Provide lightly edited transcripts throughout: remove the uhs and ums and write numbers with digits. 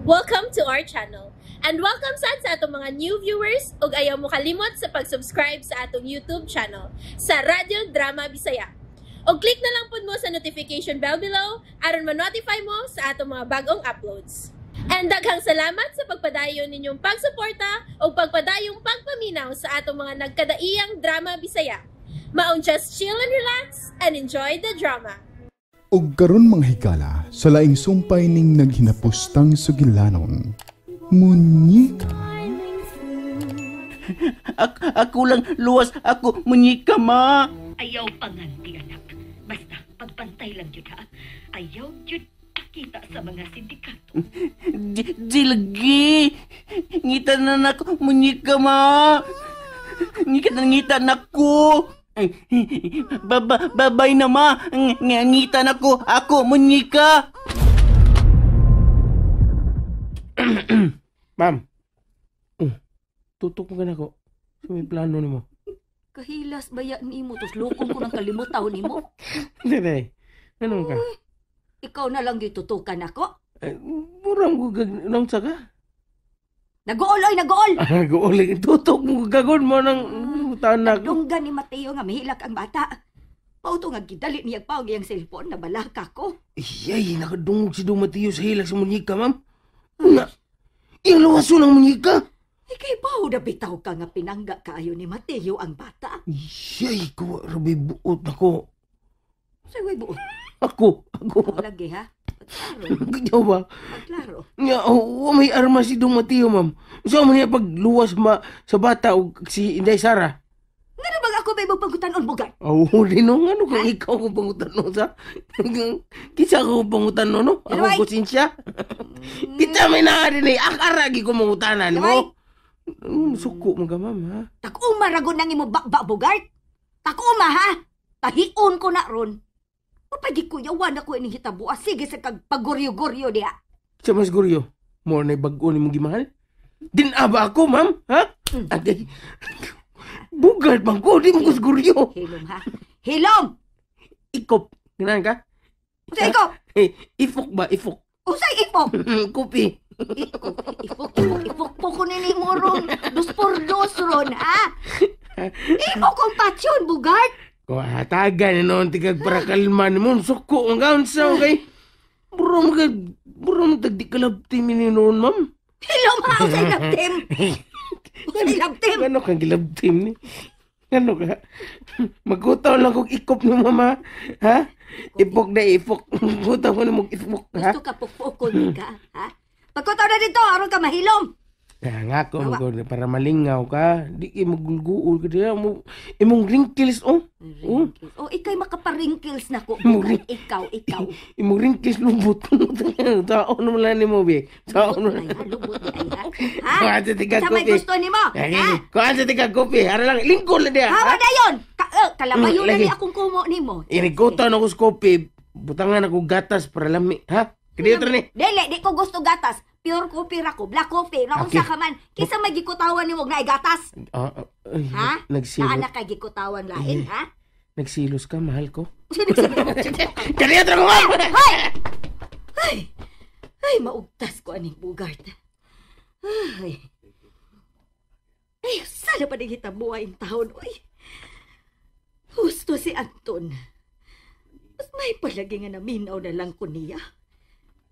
Welcome to our channel. And welcome sad sa atong mga new viewers ug ayaw mo kalimot sa pag-subscribe sa atong YouTube channel sa Radyo Drama Bisaya. Og click na lang pud mo sa notification bell below aron ma-notify mo sa atong mga bagong uploads. And daghang salamat sa pagpadayon ninyong pagsuporta ug pagpadayong pagpaminaw sa atong mga nagkadaiyang drama Bisaya. Maong just chill and relax and enjoy the drama. Ug karon, mga higala, sa laing sumpay ning naghinapustang sugilanon, Munyika. Ako lang luwas ako, munyika, ma. Ayaw panganti, anak. Basta, pagpantay lang yun, ha? Ayaw yun pakita sa mga sindikato. Di, di lagi. Ngita na nako, munyika, ma. Ngita na ngita na ko. Ay, baba, babay na, ma. Ngita na ko. Ako, munyika. Ma'am. Oh, tutok mo ka na ko. Sa may plano nimo. Kahilas baya nimo, tos lukong ko ng kalimutaw nimo. Dede, ano ka? Ikaw na lang gitutukan ako. Eh, murang ko gag... Nang sa ka? Nag-uol, oy, nag-uol! Ah, nag-uol. Tutok mo gagon mo ng tanak ko. Dunggan ni Mateo nga mahilak ang bata. Pauto nga gidali niya pa ang iyang cellphone na balaka ko. Iyay, nakadungog si Dong Mateo sa hilak sa munyika, ma'am. Nga, iyang luwaso ng munyika. Ikay ba na bitaw ka nga pinangga kaayo ni Mateo ang bata? Iyay, kuwa rabi buot ako. Sa way buot. Ako. Ako lagi ha. Pagklaro, Ganyan ba? pagklaro. Nga, oh, may arma si Dong Mateo, ma'am. Saan mo niya pagluwas ma sa bata o si Inday Sara? Nga na bang ako may magpagutan-on bugat? Oh, di no, ano kung ikaw kung pangutan sa? Kinsa ko pangutan no? Ako Lamay. konsensya. Kita may naa din eh. Akaragi ko mangutanan mo. Suko mo ka, ma'am, ha? Takuma ragon nang imo bakba bugart. Takuma ha. Tahion ko na ron. Upagi kuyawan ako ining hitabo. Sige sa kag paguryo-guryo diha. Sa mas guryo, mo na bag-o ni mong gimahal? Din aba ako, ma'am, ha? Agay. Bugart bang ko, di mo ko siguryo. Hilom ha. Hilom! Ikop. Ganahan ka? Usay ko! Eh, ifok ba? Ifok. Usay ifok! Kopi. Ifok, ifok, ifok, ifok po ko nini mo ron. Dos por dos ron, ha? Imo kong patsyon, bugart! Ko hatagan na noon tigag para kalma ni mo. Suko ang gaon sa okay. Buro mo ka, buro mo tagdi kalab team ni noon, ma'am. Hilom ha, usay love team! Usay love team! Ano kang gilab team ni? Ano ka? Magkutaw lang kong ikop ni mama. Ha? Ipok na ipok. Magkutaw ko na mong ipok, ha? Gusto ka pukpukon ka, ha? Pagkutaw na dito, aron ka mahilom! Kaya nga ko, Awa. para malingaw ka. Di kay magulguol ka diya. Imong wrinkles, oh. Oh. Wrinkles. Oh, ikay makaparingkils na ko. Muri. Ikaw, ikaw. Imong wrinkles lubot. Tao naman lang ni mo, be. Tao Lubot naman. ay, ha? Lubot ni ay, ha? Ha? Kuhaan sa tiga Sa may kopi. gusto ni mo, ha? Kuhaan sa tiga kopi. Ara lang, lingkod lang diya. Hawa na yun! Kalabayo na Lagi. ni akong kumo ni mo. Inigutan ako sa kopi. Butangan ako gatas para lami. Ha? Kadiyo ni. Dili, di ko gusto gatas. Pure coffee ra ko, black coffee. Na unsa ka man. Kinsa may gikutawan nimo og naay gatas? Ah, ah, ay, Ha? Nagsilos. Naa na kay gikutawan lain, ha? Nagsilos ka, mahal ko. Sino- Kadiyo ko, ma'am! Hoy! Ay! Ay, maugtas ko aning bugart. Ay. Ay, sana pa ning hitabuha in taon, oy. Husto si Anton. Mas may palagi nga naminaw na lang ko niya.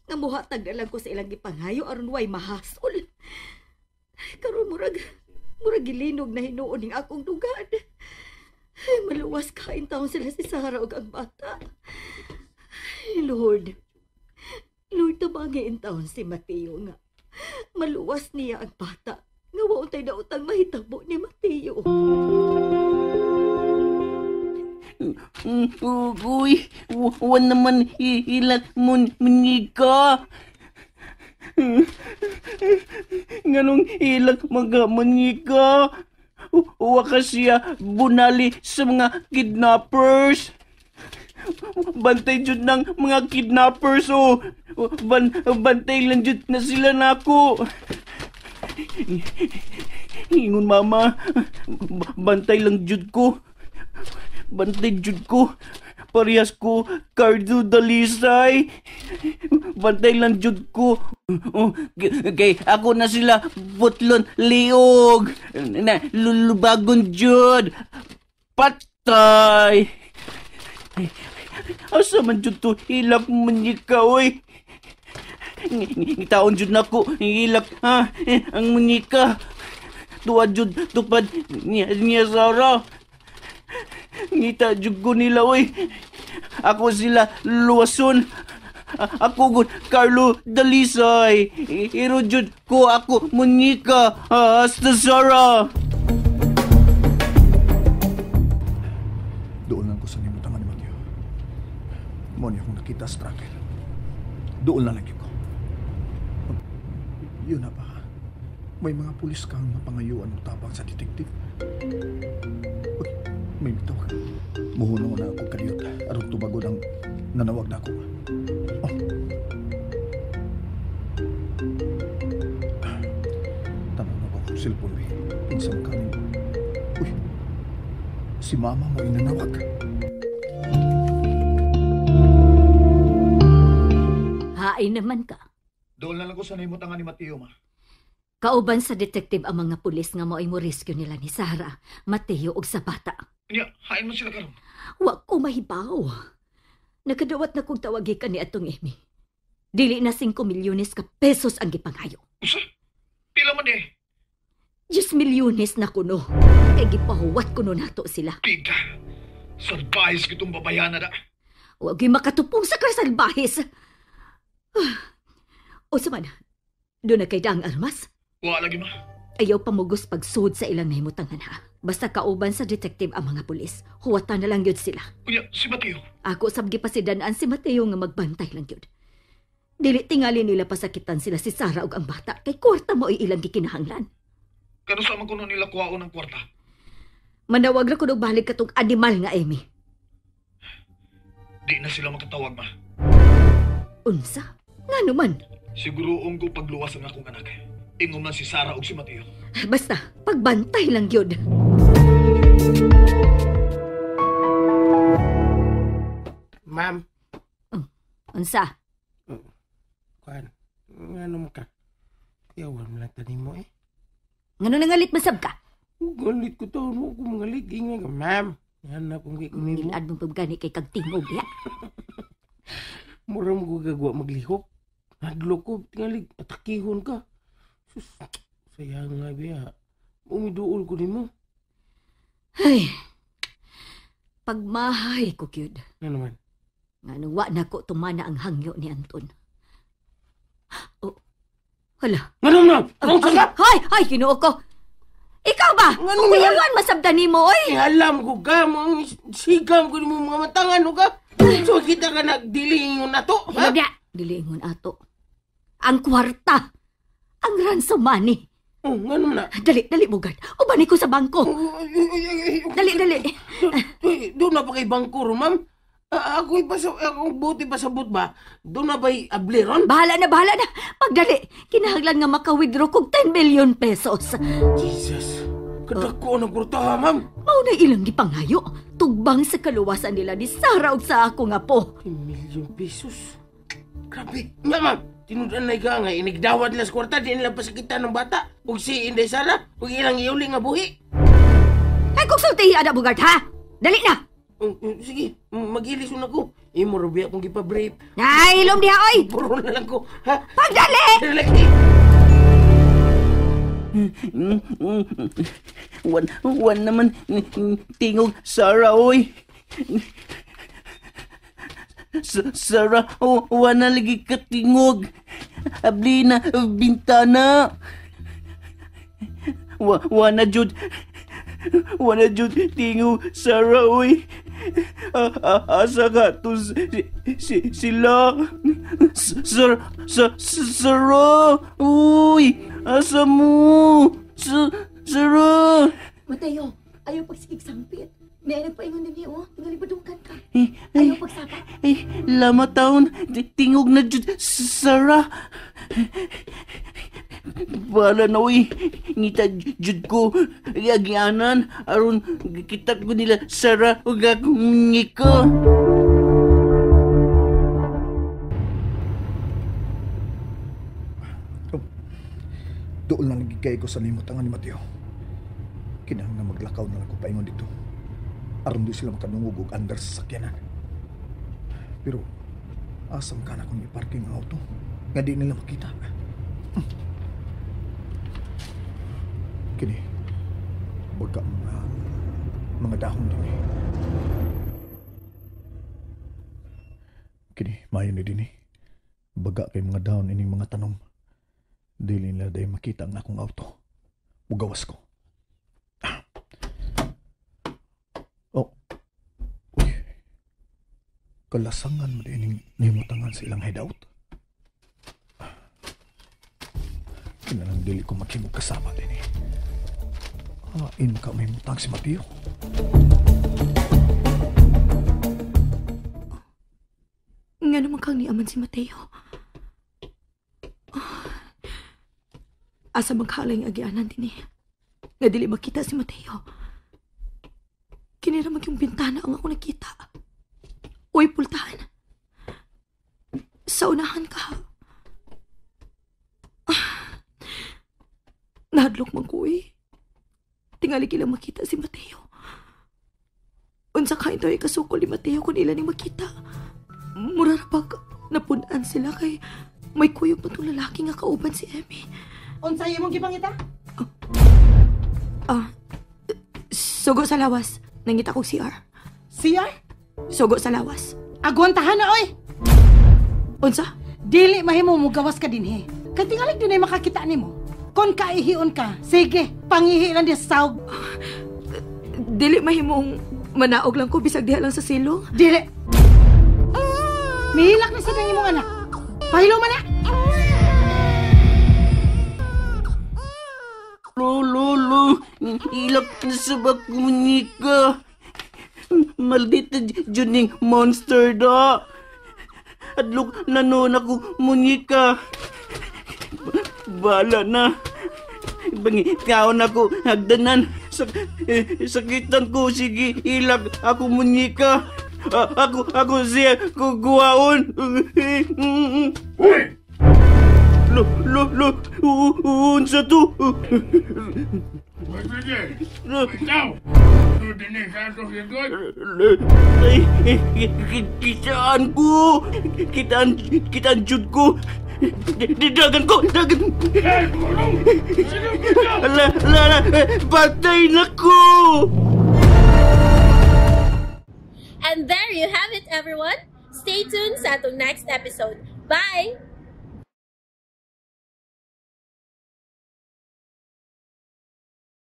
Nga muhatag na lang ko sa ilang gipanghayo aron way mahasol. Karon murag gilinog na hinuon ning akong dugan. Ay, maluwas kain taon sila si Sarah ug ang bata. Ay, Lord. Lord, tabangi in taon si Mateo nga. Maluwas niya ang bata. Nga wa untay daotang mahitabo ni Mateo. Uy, wan naman hilak munyika. Nganong hilak mga munyika? Wa ka siya bunali sa mga kidnappers. Bantay jud ng mga kidnappers oh. Bantay lang jud na sila nako. Ingon mama, bantay lang jud ko. Bantay jud ko. Parehas ko Cardo Dalisay. Bantay lang jud ko. Kay ako na sila butlon liog. Na lulubagon jud. Patay. Asa man jud to hilak munyika oy. Ngitaon jud nako hilak ha ang munyika. Tuwa jud tupad niya Sarah. Ngita jud ko nila oy. Ako sila luwason. Ako gud Carlo Dalisay. Iro jud ko ako munyika hasta Sarah. Doon lang ko sa nimutangan ni Mateo. Mo niya akong nakita sa tracker. Doon lang lagi ko. Yun na ba? May mga pulis kang mapangayuan ng tabang sa detective. Uy, may mitawag. Muhunaw na ako kadiyot. Aron tubagod ang nanawag na ako. Oh. Tanaw na ko akong cellphone. Pinsang kanin. Uy, si mama mo inanawag. Hain naman ka. Doon na lang ko sa nimutangan ni Mateo, ma. Kauban sa detective ang mga pulis nga mo'y mo rescue nila ni Sarah, Mateo ug sa bata. Nya, hain mo sila karon. Wa ko mahibaw. Nakadawat na kong tawagi ka ni atong Amy. Dili na 5 milyones ka pesos ang gipangayo. Usa? Pila man eh? 10 milyones na kuno. Kay gipahuwat kuno nato sila. Pika! Salbahis kitong babayana da. Wa gyud makatupong sa kasalbahis. O sa man, doon na kay daang armas. Wa lagi ma. Ayaw pamugos pagsud sa ilang nahimutangan ha. Basta kauban sa detective ang mga pulis. Huwatan na lang yun sila. Unya, si Mateo. Ako sabgi pasidanaan si Mateo nga magbantay lang yun. Dili tingali nila pasakitan sila si Sarah ug ang bata kay kwarta mo ay ilang gikinahanglan. Kano sa man kuno nila kuwaon ang kwarta? Manawag ra kuno balik katong animal nga Amy. Di na sila makatawag ma. Unsa? Ngano man? Siguroong ko pagluwas ang akong anak. Ingom lang si Sarah ug si Mateo. Basta, pagbantay lang yun. Ma'am. Unsa? Kuan, ngano mo ka? Yawan mo lang tanin mo eh. Ngano nangalit masab ka? Galit ko to. Mo ko mangalit. Ingat ka, ma'am. Hanap kong kay kunimo. Ngilad mong paggani kay kagtingog ya. Mura mo ko gagawa maglihok. Hadlo ko, tingalig, atakihon ka. Sus, sayang nga biya. Umiduol ko nimo. Ay, pagmahay ko, kyud. Ano naman? Nga nung wa na ko tumana ang hangyo ni Anton. Oh, hala. Ano na? Anong saka? Ay, ay, Ginoo ko. Ikaw ba? Ano Kuyawan masabdan nimo, oy. Eh, alam ko ka, mga sigam ko nimo mga matangan, no ka? So, kita ka nagdilingon na to, ha? Hilabya. Dilingon ato. Ang kwarta. Ang ransom money. Oh, ngano na? Dali, dali, Bugart. Ubani ko sa bangko. Dali, dali. Doon na pa kay bangko, ro, ma'am? Ako'y akong buti pasabot ba? Doon na ba'y abliron? Bahala na, bahala na. Pagdali, kinahanglan nga maka-withdraw kog 10 million pesos. Jesus, kadako ng kwarta, ha, ma'am? Mao na ilang gipangayo. Tugbang sa kaluwasan nila ni Sarah ug sa ako nga po. 10 million pesos? Grabe. Nga, ma'am. Tinudan na ka nga, inigdawad nila sa kwarta, di nila pasakitan ng bata. Ug si Inday Sara, ug ilang iuli nga buhi. Ay, kung sultihi, ada Bugart, ha? Dali na! Sige, mag-ilis na ko. Imo, Ruby, akong gipa-brief. Ay, ilom diha, oy! Puro na lang ko, ha? Pagdali! Lagi! Wan naman, tingog, Sarah, oy! Sarah, wan na lagi katingog. Abli na, bintana. Wan na, jud. Wan na, jud, tingog, Sarah, oy. Asa ka to sila? Sarah, uy, asa mo? Sarah! Mateo, ayaw pagsigig sampit. May nagpaingon din niyo, oh. Tingalibadungkan ka. Ayaw pagsapa. Ay, lama taon. Tingog na jud, Sarah. Bahala na, uy. Ngita jud ko. Agianan. Aron kita ko nila Sarah ug akong munyeka. Doon lang nagigay ko sa limutangan ni Mateo. Kinahanglan maglakaw na lang ko paingon dito. Aron di sila makadungog og andar sa sakyanan. Pero asam ka na kung i-parking ang auto? Nga di nila makita. Kini, baga mga dahon din eh. Kini, mayo ni din eh. Baga kay mga dahon ining mga tanom. Dili nila dahil makita ang akong auto. Mugawas ko. Oh. Uy. Kalasangan mo din nimutangan sa ilang hideout. Kinalang dili ko maghimog kasama din eh. In ka may mutang si Mateo. Nga naman kang niaman si Mateo. Asa maghalay ang agianan din eh. Nga dili makita si Mateo. Kinira mag yung bintana ang ako nakita. Uy, pultahan. Sa unahan ka. Nahadlok man ko eh. Tingali kilang makita si Mateo. Unsa ka ito ay kasukol ni Mateo kung ilan ni makita. Mura ra pag napunan sila kay may kuyog pa tong lalaki nga kauban si Emmy. Unsa imong gipangita? Sugo sa lawas. Nangita kog CR. CR? Sugo sa lawas. Agwantahan na oy. Unsa? Dili mahimo mo gawas ka dinhi. Kay tingali dunay makakita nimo. Kon kaihion ka, sige, pangihi lang di sa sawg. Dili mahimong manaog lang ko bisag diha lang sa silong. Dili. Mihilak na sa imong anak. Pahilo man na. Lolo, ilak na sa munyeka. Maldita juning monster da. Adlok na noon ako munyeka. Bala na. Bangitaon ako hagdanan. Sakitan ko sige ilak ako munyeka. Ako siya kuguwaon. Uy! Lo, unsa to? Ikaw! Kitaan ko! Kitaan jud ko! Dagan ko! Dagan! Ala! Patay na ko! And there you have it, everyone! Stay tuned sa atong next episode. Bye!